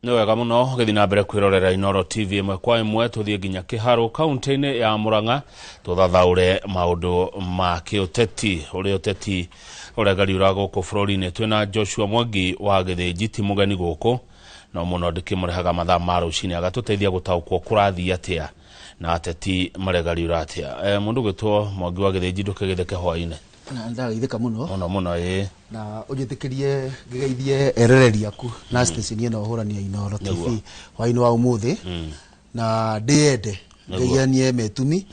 Nĩ wega mũno gĩthiĩ na mbere kwĩrorera Inooro TV ĩmwe kwa ĩmwe. Tũthiĩ nginya Kĩharũ kaunti-inĩ ya Murang'a tũthathaũre maũndũ ma kĩũteti, ũrĩa ũteti ũregariũra gũkũ bũrũri-inĩ. Twĩna Joshua Mwangi wa Gĩthĩnji, ti mũgeni gũkũ no mũno ndĩkĩmũrehaga mathaa ma rũcinĩ agatũteithia gũtaũkwo kũrathiĩ atĩa na ateti maregariũra atĩa. Mũndũ ũgĩtwo Mwangi wa Gĩthĩnji, ndũkĩgĩtheke hwaĩ-inĩ. Na ndagĩithĩka mũno. Mũno mũno, ĩĩ. Na ũnjĩtĩkĩrie ngĩgeithie eroreri aku na station ĩno hũrani ya Inooro TV hwaĩ-inĩ wa ũmũthĩ, na ndĩyende ngeithanie Metumi,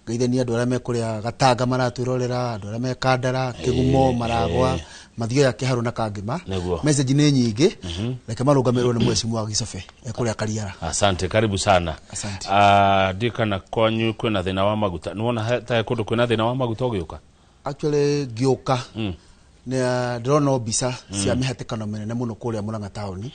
ngeithanie andũ arĩa me kũrĩa Gatanga maratwĩrorera, andũ arĩa me Kandara, Kĩgumo, Maragwa, Mathioya, Kĩharũ na Kangĩma. Message nĩ nyingĩ, reke marũngamĩrĩrwo nĩ mheshimiwa Gicobe ekũrĩa Kariara. Asante, karibu sana. Asante. Ah, ndi kana kwanyu kwĩna thĩna wa maguta? Nĩwona ta he kũndũ kwĩna thĩna wa maguta ũgĩũka? Actually ngĩũka nĩ ndĩrona o mbica cia mĩhatĩkano mĩnene mũno kũrĩa Murang'a taũni,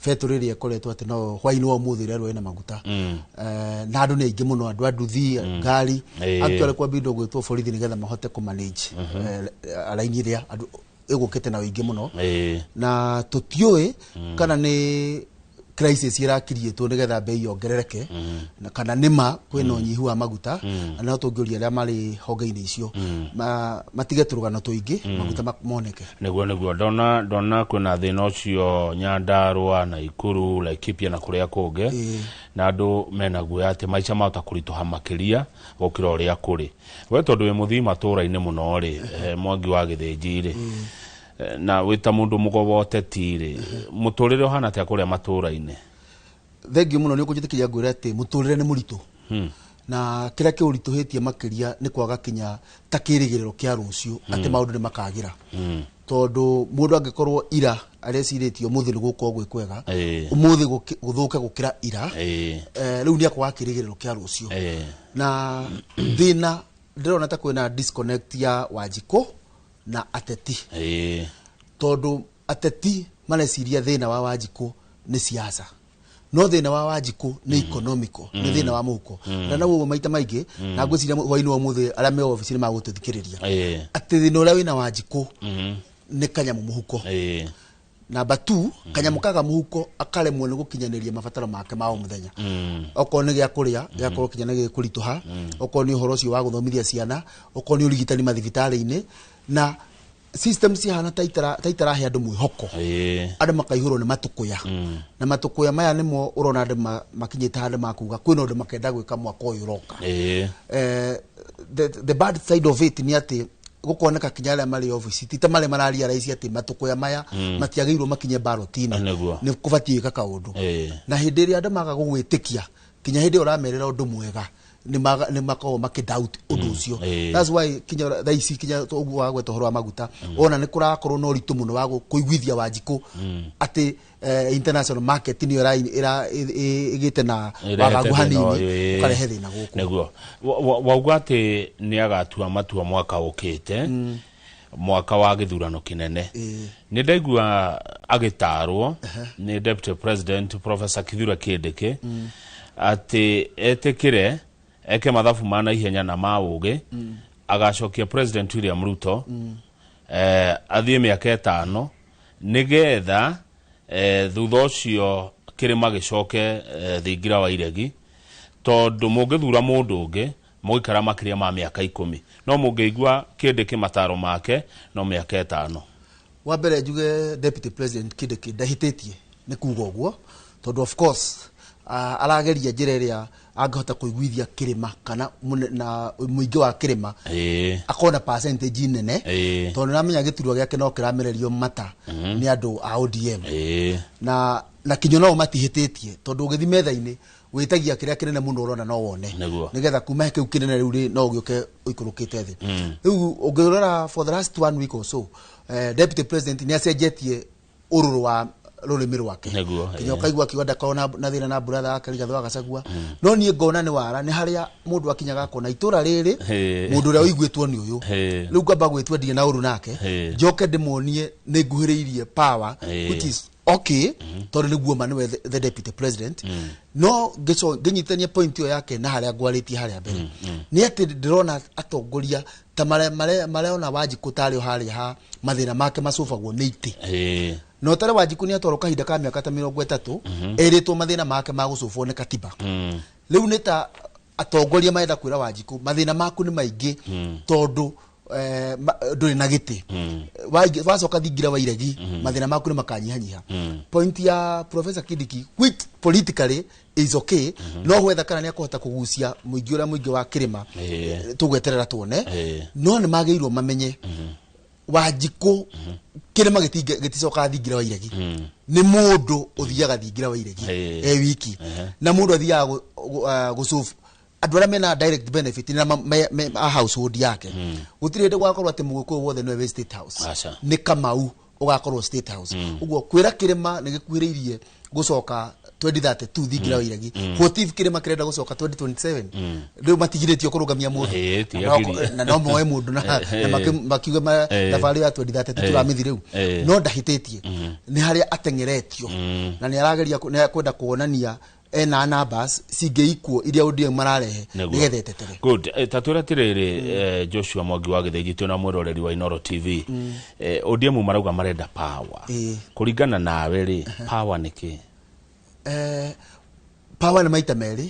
betũrĩ ĩrĩa ĩkoretwo atĩ no hwaĩ-inĩ wa ũmũthĩ ĩrerwo ĩna maguta. Na andũ nĩ aingĩ mũno, andũ a nduthi, ngari. Actually kwambindwo gwĩtwo borithi nĩgetha mahote kũmanage raini ĩrĩa andũ ĩgũkĩte na ũingĩ mũno. Na tũtiũĩ kana nĩ crisis ĩrakiriĩtwo nĩgetha bei yongerereke na kana nĩma kwĩna ũnyihu wa maguta. Na no tũngĩũria arĩa marĩ honge-inĩ icio matige tũrũgano tũingĩ, maguta moneke. Nĩguo ndona kwĩna thĩna ũcio Nyandarũa, Naikuru, Laikipia na kũrĩa kũngĩ. Na andũ mena guoya atĩ maica mahota kũritũha makĩria gũkĩra ũrĩa kũrĩ. We tondũ wĩ mũthii matũũra-inĩ mũno rĩ, Mwangi wa Gĩthĩnji rĩ, na wĩ ta mũndũ mũgo wa ũteti rĩ, mũtũrĩre ũhana atĩa kũrĩa matũũra-inĩ? Thengiũ mũno. Nĩ ũkũnjĩtĩkĩria ngwĩre atĩ mũtũrĩre nĩ mũritũ, na kĩrĩa kĩũritũhĩtie makĩria nĩ kwaga kinya ta kĩrĩgĩrĩro kĩa rũciũ atĩ maũndũ nĩ makagĩra, tondũ mũndũ angĩkorwo ira arecirĩtie ũmũthĩ nĩ gũkorwo gwĩ kwega, ũmũthĩ gũthũke gũkĩra ira. Rĩu nĩ akwaga kĩrĩgĩrĩro kĩa rũciũ. Na thĩna ndĩrona ta kwĩna disconnect ya Wanjikũ na ateti, tondũ ateti mareciria thĩna wa Wanjikũ nĩ siasa, no thĩna wa Wanjikũ nĩ economical, nĩ thĩna wa mũhuko. Na naguo maita maingĩ na ngwĩciria hwaĩ-inĩ wa ũmũthĩ arĩa me obici nĩ magũtũthikĩrĩria atĩ thĩna ũrĩa wĩna Wanjikũ nĩ kanyamũ mũhuko. Namba 2, kanyamũ kaga mũhuko akaremwo nĩ gũkinyanĩria mabataro make ma o mũthenya. Okorwo nĩ gĩa kũrĩa gĩgakorwo kinya nĩ gĩkũritũha, okorwo nĩ ũhoro ũcio wa gũthomithia ciana, okorwo nĩ ũrigitani mathibitarĩ-inĩ, na system cihana ta itarahe andũ mwĩhoko. Andũ makaihũrwo nĩ matũkũya, na matũkũya maya nĩmo ũrona andũ makinyĩte handũ makuga kwĩna ũndũ makenda gwĩka mwaka ũyũ ũroka. The bad side of it nĩ atĩ gũkoneka kinya arĩa marĩ obici ti ta marĩa mararealize atĩ matũkũya maya matiagĩrĩirwo makinye ballot-inĩ. Nĩ kũbatiĩ gwĩka kaũndũ. Na hĩndĩ ĩrĩa andũ maga gũgwĩtĩkia, kinya hĩndĩ ĩyo ũramerĩra ũndũ mwega, nĩ makoragwo makĩ doubt ũndũ ũcio. That's why kinya thaa ici, kinya ũguo wagweta ũhoro wa maguta, ona nĩ kũrakorwo na ũritũ mũno wa kũiguithia Wanjikũ atĩ international market nĩyo ĩgĩte na ĩrehete wagagu thĩna hanini ũyũ, ũkarehe thĩna gũkũ. Nĩguo wauga atĩ nĩ agatua matua mwaka ũkĩte, mwaka wa gĩthurano kĩnene. Nĩ ndaigua agĩtarwo nĩ Deputy President Professor Kithure Kindiki atĩ etĩkĩre eke mathabu ma naihenya na ma ũgĩ, agacokia President William Ruto athiĩ mĩaka 5 nĩgetha thutha ũcio kĩrĩma gĩcoke thingira wa iregi, tondũ mũngĩthura mũndũ ũngĩ mũgĩikara makĩria ma mĩaka 10, no mũngĩigua Kindiki mataro make no mĩaka 5. Wa mbere njuge Deputy President Kindiki ndahĩtĩtie nĩ kuga ũguo, tondũ of course arageria njĩra ĩrĩa angĩhota kũiguithia kĩrĩma kana na mũingĩ wa kĩrĩma akorwo na percentage nene, tondũ nĩramenya gĩturwa gĩake no kĩramererio mata nĩ andũ a ODM. Na kinyo nao matihĩtĩtie, tondũ ũgĩthi metha-inĩ wĩtagia kĩrĩa kĩnene mũno ũrona no wone, nĩgetha kuma kĩu kĩnene rĩu rĩ no ũgĩũke ũikũrũkĩte thĩ. Rĩu ũngĩrora for the last one week or so, Deputy President nĩ acenjetie ũrũrũ wa rũrĩmĩ rwake, kinya ũkaigua akiuga ndakorwo na thĩna na brother wake Rigathĩ wa Gachagua. No niĩ ngona nĩ wara, nĩ harĩa mũndũ akinyaga akona itũra rĩrĩ mũndũ ũrĩa ũiguĩtwo nĩ ũyũ. Rĩu ngamba gwĩtua ndirĩ na ũru nake, njoke ndĩmuonie nĩ nguhĩrĩirie power, which is Okay, tondũ nĩguo ma nĩwe the deputy president, no ngĩnyitania point ĩyo yake na harĩa ngwarĩtie harĩa mbere nĩ atĩ ndĩrona atongoria ta mareona Wanjikũ tarĩ o harĩa ha mathĩna make macũbagwo nĩ itĩ. Na ũtarĩ Wanjikũ nĩ atwarwo kahinda ka mĩaka ta 30 ĩrĩtwo mathĩna make ma gũcũbwo nĩ katiba. Rĩu nĩ ta atongoria marenda kwĩra Wanjikũ mathĩna maku nĩ maingĩ tondũ ndũrĩ na gĩtĩ. Wacoka thingira wa iregi, mathĩna maku nĩ makanyihanyiha. Point ya Professor Kindiki, which politically is okay, no gwetha kana nĩ akũhota kũgucia mũingĩ ũrĩa mũingĩ wa kĩrĩma, tũgweterera tuone. No nĩ magĩrĩirwo mamenye Wanjikũ kĩrĩma gĩticokaga thingira wa iregi, nĩ mũndũ ũthiaga thingira wa iregi e wiki, na mũndũ athiaga gũcũbu andũ arĩa mena direct benefit na a household yake. Gũtirĩ hĩndĩ gwakorwo atĩ mũgĩkũyũ wothe nĩwe wĩ State House. Aca. Nĩ Kamau ũgakorwo State House. Ũguo kwĩra kĩrĩma nĩ gĩkuhĩrĩirie gũcoka 2032 thingira wa iregi, what if kĩrĩma kĩrenda gũcoka 2027? Rĩu matigirĩtio kũrũgamia mũndũ. Ti Na agirie. Na no moe mũndũ na makiuge thabarĩ ya 2032 tũramĩthi rĩu. No ndahĩtĩtie, nĩ harĩa ateng'eretio na nĩ arageria nĩ akwenda kuonania ena numbers cingĩikuo iria ODM mararehe nĩgetha ĩtetere. Good. Ta twĩre atĩrĩrĩ, Joshua Mwangi wa Gĩthĩnji, twĩna mwĩroreri wa Inoro TV. ODM marauga marenda power. Kũringana nawe rĩ, power nĩ kĩ? Power nĩ maita merĩ,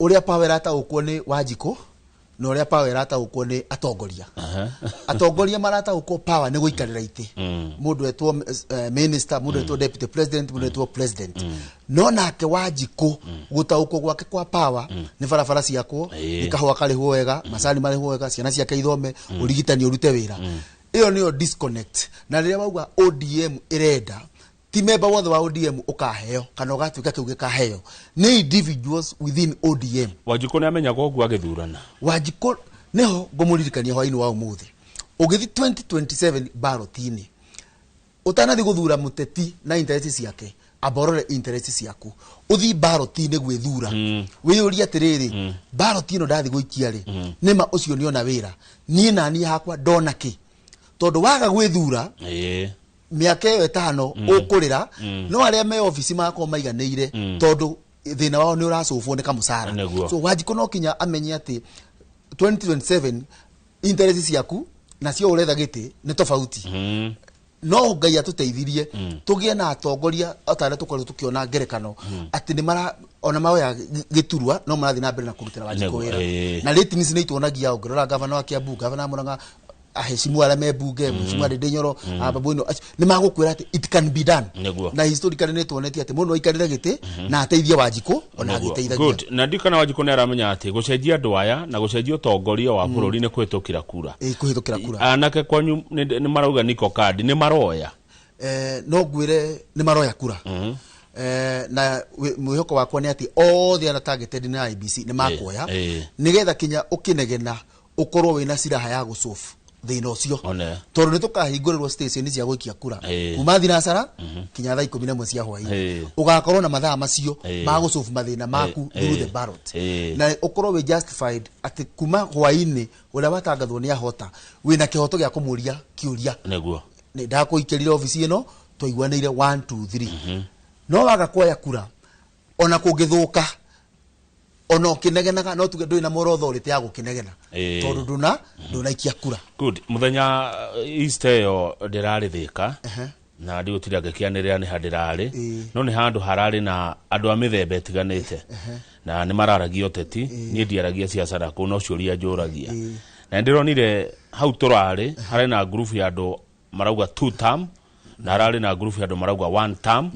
ũrĩa power ĩrataũkwo nĩ Wanjikũ na ũrĩa power ĩrataũkwo nĩ atongoria. Atongoria marataũkwo power nĩ gũikarĩra itĩ, mũndũ etwo minister, mũndũ etwo deputy president, mũndũ etwo president. No nake Wanjikũ gũtaũkwo gwake kwa power nĩ barabara ciakwo, nĩ kahũa karĩhwo wega, macani marĩhwo wega, ciana ciake ithome, ũrigitani ũrute wĩra. Ĩyo nĩyo disconnect. Na rĩrĩa wauga ODM ĩrenda, ti memba wothe wa ODM ũkaheo kana ũgatuĩka kĩu gĩkaheo, nĩ individuals within ODM. Wanjikũ nĩ amenyaga ũguo agĩthurana? Wanjikũ nĩho ngũmũririkania hwainĩ wa ũmũthĩ, ũgĩthi 2027 ballot-inĩ, ũtanathi gũthura mũteti na interest ciake, amba ũrore interest ciaku. Ũthi ballot-inĩ gwĩthura, wĩyũrie atĩrĩrĩ, ballot ĩno ndathi gũikia rĩ, nĩma ũcio nĩona wĩra, niĩ naniĩ hakwa ndona kĩ? Tondũ waga gwĩthura, mĩaka ĩyo 5 ũkũrĩra, no arĩa me obici magakorwo maiganĩire tondũ thĩna wao nĩ ũracũbwo nĩ kamũcara. So Wanjikũ no kinya amenye atĩ 2027 interest ciaku nacio ũretha gĩtĩ nĩ tofauti. No Ngai atũteithirie tũgĩe na atongoria otarĩa tũkoretwo tũkĩona ngerekano atĩ nĩ mara ona maoya gĩturwa no marathiĩ na mbere na kũrutĩra Wanjikũ wĩra. Na ratings nĩ ituonagia, ũngĩrora gavana wa Kiambu, gavana wa Murang'a, aheshimu arĩa me bunge, mheshimiwa Ndindi Nyoro, Babu Owino, acio nĩ magũkwĩra atĩ it can be done. Na historically nĩ tuonetie atĩ mũndũ aikarĩre gĩtĩ na ateithie Wanjikũ ona agĩteithagia. Good. Na ndiũ kana Wanjikũ nĩ aramenya atĩ gũcenjia andũ aya na gũcenjia ũtongoria wa bũrũri nĩ kũhĩtũkĩra kura. Kũhĩtũkĩra kura. Anake kwanyu nĩ marauga niko kandi nĩ maroya. No ngwĩre nĩ maroya kura. Na mwĩhoko wakwa nĩ atĩ othe arĩa targeted nĩ IEBC nĩ makuoya nĩgetha kinya ũkĩnegena ũkorwo wĩna silaha ya gũcobu thĩna ũcio. Tondũ nĩ tũkahingũrĩrwo station cia gũikia kura kuma thinacara kinya thaa 11 cia hwaĩ-inĩ. Ũgakorwo na mathaa macio ma gũcobu mathĩna maku through the ballot. Na ũkorwo wĩ justified atĩ kuma hwaĩ-inĩ ũrĩa watangathwo nĩ ahota, wĩna kĩhoto gĩa kũmũria kĩũria. Nĩ ndakũikĩrire obici ĩno, twaiguanĩire 1 2 3. No waga kuoya kura, ona kũngĩthũka, ona ũkĩnegenaga, no tuge ndũrĩ na moral authority ya gũkĩnegena tondũ ndũnaikia kura. Good. Mũthenya Easter ĩyo ndĩrarĩ Thĩka na ndigũtinda ngĩkĩanĩrĩra nĩ ha ndĩrarĩ, no nĩ handũ hararĩ na andũ a mĩthemba ĩtiganĩte na nĩ mararagia ũteti. Niĩ ndiaragia ciacara kũu, no ciũria njũragia. Na nĩndĩronire hau tũrarĩ harĩ na ngurubu ya andũ marauga two term, na hararĩ na ngurubu ya andũ marauga one term,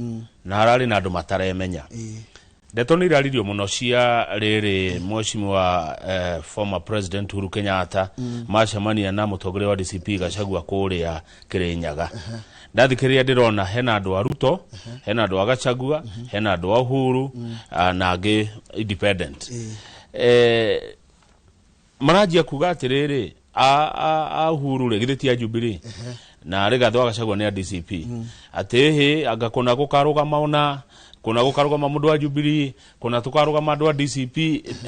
na hararĩ na andũ mataremenya. Ndeto nĩ iraririo mũno cia rĩrĩ mheshimiwa former president Uhuru Kenyatta macemania na mũtongoria wa DCP Gachagua kũrĩa Kĩrĩnyaga. Ndathikĩrĩria ndĩrona hena andũ a Ruto, hena andũ a Gachagua, hena andũ a Uhuru, na angĩ independent. Maranjia kuga atĩrĩrĩ, a Uhuru rĩ githĩ ti a Jubilee, na Rigathĩ wa Gachagua nĩ a DCP, atĩ hĩ anga kũna gũkarũgama ona kũna gũkarũgama mũndũ wa Jubilee, kũna tũkarũgama andũ a DCP.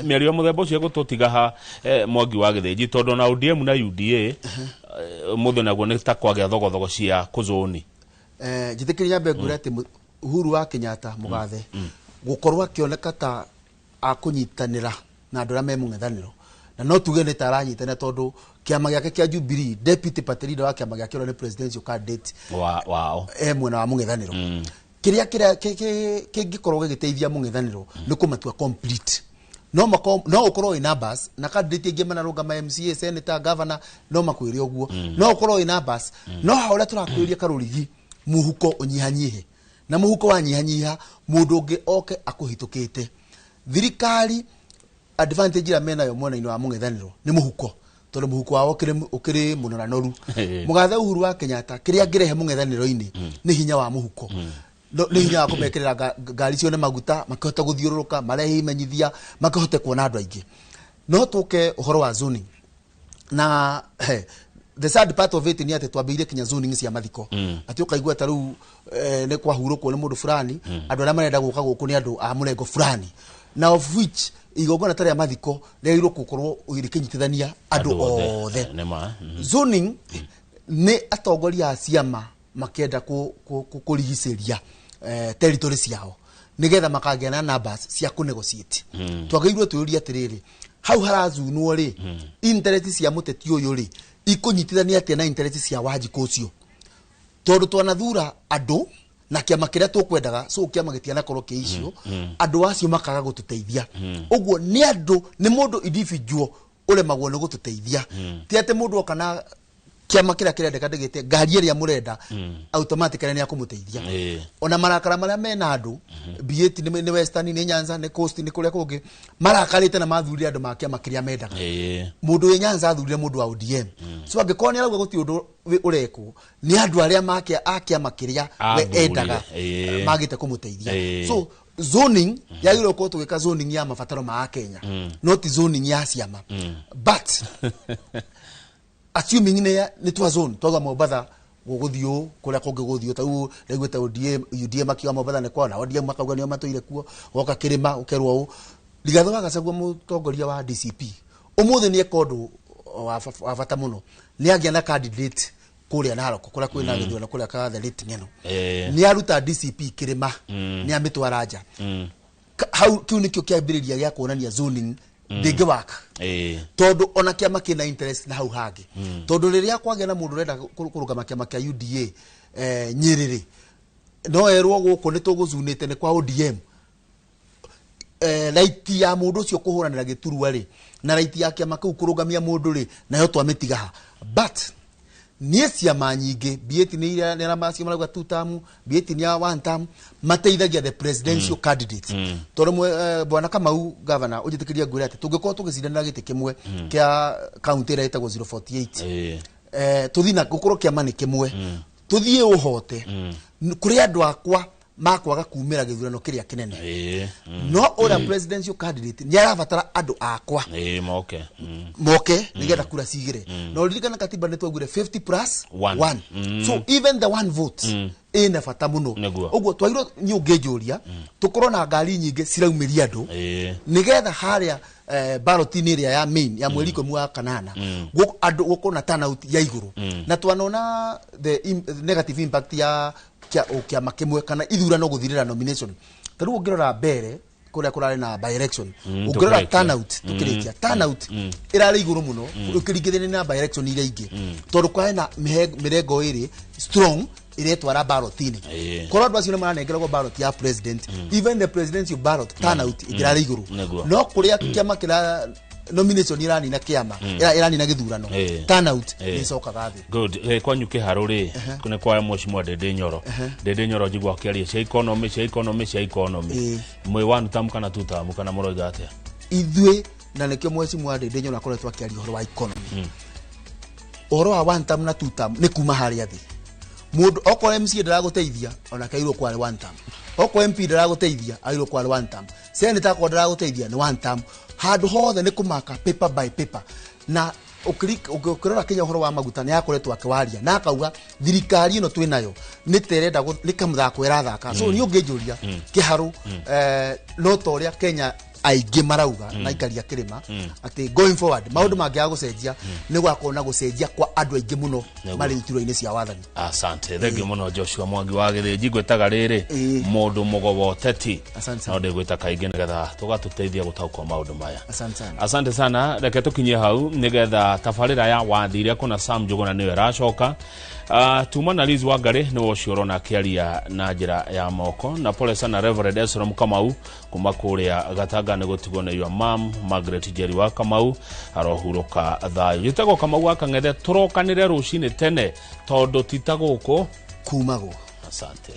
Mĩario ya mũthemba ũcio ĩgũtũtiga ha, Mwangi wa Gĩthĩnji? Tondũ ona ODM na UDA mũthĩ naguo nĩ ta kwagĩa thogothogo cia kũzũni. Njĩtĩkĩria nyambe ngwĩre atĩ Uhuru wa Kenyatta mũgathe gũkorwo akĩoneka ta akũnyitanĩra na andũ arĩa me mũng'ethanĩro, na no tuge nĩ ta aranyitanĩra tondũ kĩama gĩake kĩa Jubilee, deputy party leader wa kĩama gĩake ũrĩa nĩ presidential candidate wa wao e mwena wa mũng'ethanĩro. Kĩrĩa kĩngĩkorwo gĩgĩteithia mũng'ethanĩro nĩ kũmatua complete. No mako no ũkorwo wĩ numbers na candidate ingĩ manarũgama MCA, senator, governor, no makwĩre ũguo, no ũkorwo wĩ numbers, no ha ũrĩa tũrakwĩria karũrigi mũhuko ũnyihanyihe, na mũhuko wanyihanyiha mũndũ ũngĩ oke akũhĩtũkĩte. Thirikari advantage ĩrĩa menayo mwena-inĩ wa mũng'ethanĩro nĩ mũhuko, tondũ mũhuko wao ũkĩrĩ mũnoranoru. Mũgathe Uhuru wa Kenyatta kĩrĩa angĩrehe mũng'ethanĩro-inĩ nĩ hinya wa mũhuko. Nĩ hinya wa kũmekĩrĩra ngari cione maguta, makĩhote gũthiũrũrũka, marehe imenyithia, makĩhote kuona andũ aingĩ. No tũke ũhoro wa zoning na he, the sad part of it nĩ atĩ twambĩrĩirie kinya zoning cia mathiko, atĩ ũkaigua ta rĩu nĩ kwahurũkwo nĩ mũndũ fulani, andũ arĩa marenda gũka gũkũ nĩ andũ a mũrengo fulani, na of which igongona ta rĩa mathiko rĩagĩrĩirwo gũkorwo rĩkĩnyitithania andũ othe. Nĩ ma. Zoning nĩ atongoria a ciama makĩenda kũrigicĩria territory ciao nigetha makagĩa na numbers cia kũ negotiate. Twagĩrĩirwo twĩyũrie atĩrĩrĩ, hau harazunwo rĩ, interest cia mũteti ũyũ rĩ ikũnyitithania atĩa na interest cia Wanjikũ ũcio? Tondũ twanathura andũ na kĩama kĩrĩa tũkwendaga, so kĩama gĩtianakorwo kĩ icio, andũ acio makaga gũtũteithia. Ũguo nĩ andũ, nĩ mũndũ individual ũremagwo nĩ gũtũteithia. Ti atĩ mũndũ oka na kĩama kĩrĩa kĩrendeka ndĩgĩte ngari ĩrĩa mũrenda, automatically nĩ akũmũteithia. Ona marakara marĩa mena andũ be it nĩ Western, nĩ Nyanza, nĩ Coast, nĩ kũrĩa kũngĩ marakarĩte na mathurire andũ ma kĩama kĩrĩa mendaga. Mũndũ wĩ Nyanza athurire mũndũ wa ODM, so angĩkorwo nĩ arauga gũtirĩ ũndũ ũrekwo, nĩ andũ arĩa make a kĩama kĩrĩa we Athurire. endaga magĩte kũmũteithia. So zoning yagĩrĩirwo gũkorwo tũgĩka zoning ya mabataro ma Akenya, not zoning ya ciama. But assuming nĩ twa zone, twauga Mombatha gũgũthiĩ ũũ, kũrĩa kũngĩ gũthiĩ ũũ, ta rĩu ndaiguĩte ODM, UDA makiuga Mombatha nĩ kwao, na ODM makauga nĩo matũire kuo, woka kĩrĩma ũkerwo ũũ. Rigathĩ wa Gachagua, mũtongoria wa DCP, ũmũthĩ nĩ eka ũndũ wa bata mũno, nĩ agĩa na candidate kũrĩa Narok, kũrĩa kwĩna gĩthurano kũrĩa ka the late Ng'eno. Nĩ aruta DCP kĩrĩma, nĩ amĩtwara nja. Hau kĩu nĩkĩo kĩambĩrĩria gĩa kuonania zoning ndĩngĩwaka, tondũ ona kĩama kĩna interest na hau hangĩ, tondũ rĩrĩa kwagĩa na mũndũ ũrenda kũrũgama kĩama kĩa UDA Nyĩrĩ rĩ, no erwo gũkũ nĩ tũgũcunĩte nĩ kwa ODM. Right ya mũndũ ũcio kũhũranĩra gĩturwa rĩ, na right ya kĩama kĩu kũrũgamia mũndũ rĩ, nayo twamĩtiga ha. But niĩ ciama nyingĩ, be it nĩ iria nĩ arĩa macio marauga two term, be it nĩ ya one term, mateithagia the presidential candidate, tondũ bwana Kamau governor, ũnjĩtĩkĩrie ngwĩre atĩ tũngĩkorwo tũgĩcindanĩra gĩtĩ kĩmwe kĩa county ĩrĩa ĩtagwo 048, tũthiĩ na gũkorwo kĩama nĩ kĩmwe, tũthiĩ ũhote, kũrĩ andũ akwa makwaga kumĩra gĩthurano kĩrĩa kĩnene. No ũrĩa presidential candidate nĩ arabatara andũ akwa Moke. Moke nigetha kura cigire. Na ũririkana katiba nĩ twaugire 50 plus One. one. So even the one vote ĩna bata mũno. Nĩguo. Ũguo twagĩrĩirwo, niĩ ũngĩnjũria, tũkorwo na ngari nyingĩ ciraumĩria andũ nigetha harĩa ballot-inĩ ĩrĩa ya main ya mweri 10 wa kanana andũ gũkorwo na turnout ya igũrũ. Na twanona the negative impact ya kĩama kĩmwe kana ithurano gũthirĩra nomination. Ta rĩu ũngĩrora mbere kũrĩa kũrarĩ na by election, ũngĩrora Tũkĩrĩkia. turnout, tũkĩrĩkia, turnout ĩrarĩ igũrũ mũno ũkĩringithania na by election iria ingĩ, tondũ kwarĩ na mĩrengo ĩrĩ strong ĩretwara ballot-inĩ. Korwo andũ acio nĩ maranengeragwo ballot ya president, even the presidential ballot turnout ĩngĩrarĩ igũrũ. No kũrĩa kĩama kĩra nomination ĩranina kĩama, ĩranina gĩthurano, turnout nĩ ĩcokaga thĩ. Good. Kwanyu kĩharũ rĩ, nĩ kwa mheshimiwa Ndindi Nyoro. Ndindi Nyoro njigua akĩaria cia economy, cia economy, cia economy. Mwĩ one term kana two term kana mũroiga atĩa? Ithuĩ, na nĩkĩo mheshimiwa Ndindi Nyoro akoretwo akĩaria ũhoro wa economy, ũhoro wa one term na two term nĩ kuma harĩa thĩ. Mũndũ okorwo MCA ndaragũteithia, onake agĩrĩirwo kwarĩ one term. Okorwo MP ndaragũteithia, agĩrĩirwo kwarĩ one term. Senator akorwo ndaragũteithia, nĩ one term. Handũ hothe nĩ kũmaka paper by paper. Na ũkĩrora Kenya, ũhoro wa maguta nĩ akoretwo akĩwaria na akauga thirikari ĩno twĩ nayo nĩ ta ĩrenda nĩ kamũthako ĩrathaka. So niĩ ũngĩnjũria kĩharũ, no ta ũrĩa Kenya Aingĩ marauga na aikari a kĩrĩma atĩ going forward maũndũ mangĩaga gũcenjia, nĩ gũgakorwo na gũcenjia kwa andũ aingĩ mũno marĩ iturwa-inĩ cia wathani. Asante, thengiũ mũno, Joshua Mwangi wa Gĩthĩnji. Ngwĩtaga rĩrĩ mũndũ mũgo wa ũteti. Asante sana. No ndĩgwĩta kaingĩ nĩgetha tũgatũteithia gũtaũkwo maũndũ maya. Asante sana. Asante sana. Reke tũkinyie hau nĩgetha tabarĩra ya wathire kũna Sam Njũgũna nĩyo ĩracoka. Tuma na Liz Wangari nĩwe ũcio ũrona akĩaria na njĩra ya moko. Na pole sana Reverend Esrom Kamau kuma kũrĩa Gatanga nĩ gũtigwo nĩ your mom Margaret Njeri wa Kamau, arohurũka thayũ. Njĩtagwo Kamau wa Kang'ethe. Tũrokanĩre rũcinĩ tene tondũ ti ta gũkũ kumagwo. Asante.